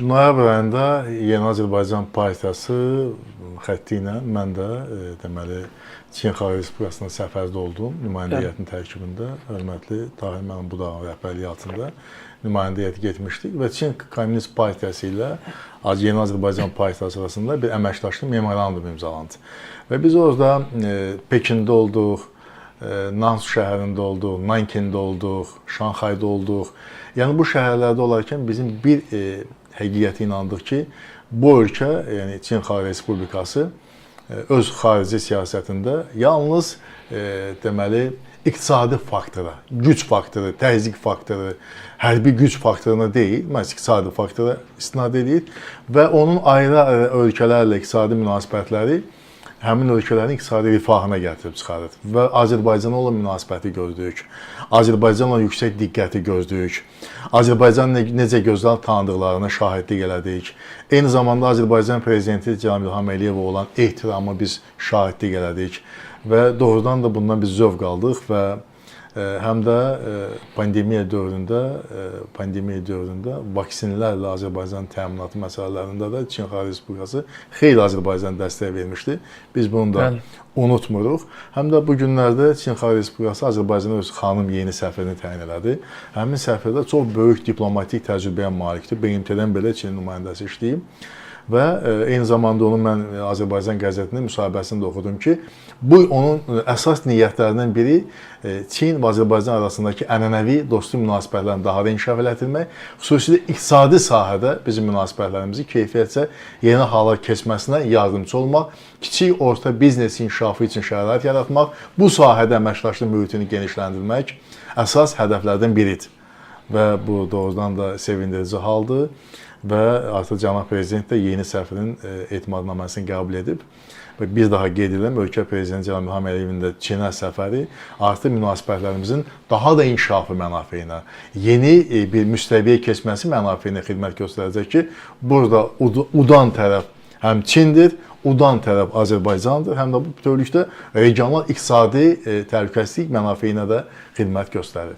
Noyabr ayında Yeni Azərbaycan Partiyası xətti ilə mən də deməli Çin Xalq Respublikasına səfərdə oldum. Nümayəndə heyətinin tərkibində hörmətli Tahir müəllim Budağın rəhbərliyi altında nümayəndə heyəti getmişdik və Çin Komünist Partiyası ilə Yeni Azərbaycan Partiyası arasında bir əməkdaşlıq memorandum imzalandı. Və biz orada Pekində olduq, Nansu şəhərində olduq, Nankində olduq, Şanxayda olduq. Yəni bu şəhərlərdə olarkən bizim bir həqiqətə inandıq ki, bu ölkə, yəni Çin Xalq Respublikası öz xarici siyasətində yalnız deməli iqtisadi faktora, güc faktoru, təzyiq faktoru, hərbi güc faktoruna deyil, məhz iqtisadi faktora istinad edir və onun ayrı-ayrı ölkələrlə iqtisadi münasibətləri həmin ölkələrin iqtisadi rifahına gətirib çıxarır və Azərbaycana olan münasibəti gördük. Azərbaycanla yüksək diqqəti gördük. Azərbaycan necə gözəl tanıdıqlarına şahidlik elədik. Eyni zamanda Azərbaycan prezidenti cənab İlham Əliyevə olan ehtirama biz şahidlik elədik və doğrudan da bundan biz zövq aldıq və həm də pandemiya dövründə vaksinlərlə Azərbaycan təminatı məsələlərində də Çin Xalq Respublikası xeyli Azərbaycana dəstək vermişdi. Biz bunu da unutmuruq. Həm də bu günlərdə Çin Xalq Respublikası Azərbaycana öz xanım yeni səfirini təyin elədi. Həmin səfirdə çox böyük diplomatik təcrübəyə malikdir. BMT-dən belə Çin nümayəndəsi işləyib. Və eyni zamanda onun mən Azərbaycan qəzetində müsahibəsini də oxudum ki, bu onun əsas niyyətlərindən biri Çin və Azərbaycan arasındakı ənənəvi dostluq münasibətlərini daha da inkişaf elətdirmək, xüsusilə iqtisadi sahədə bizim münasibətlərimizi keyfiyyətcə yeni hala keçməsinə yardımçı olmaq, kiçik orta biznes inkişafı üçün şərait yaratmaq, bu sahədə əməkdaşlıq mühitini genişləndirmək əsas hədəflərdən biridir. Və bu doğrudan da sevindirici haldır və artıq cənab prezident də yeni səfirin etimadnaməsini qəbul edib. Və bir daha qeyd edirəm, ölkə prezidenti cənab İlham Əliyevin də Çinə səfəri artıq münasibətlərimizin daha da inkişafı mənafeyinə, yeni bir müstəviyə keçməsi mənafeyinə xidmət göstərəcək ki, burada udan tərəf həm Çindir, udan tərəf Azərbaycandır, həm də bu bütövlükdə regional iqtisadi təhlükəsizlik mənafeyinə də xidmət göstərir.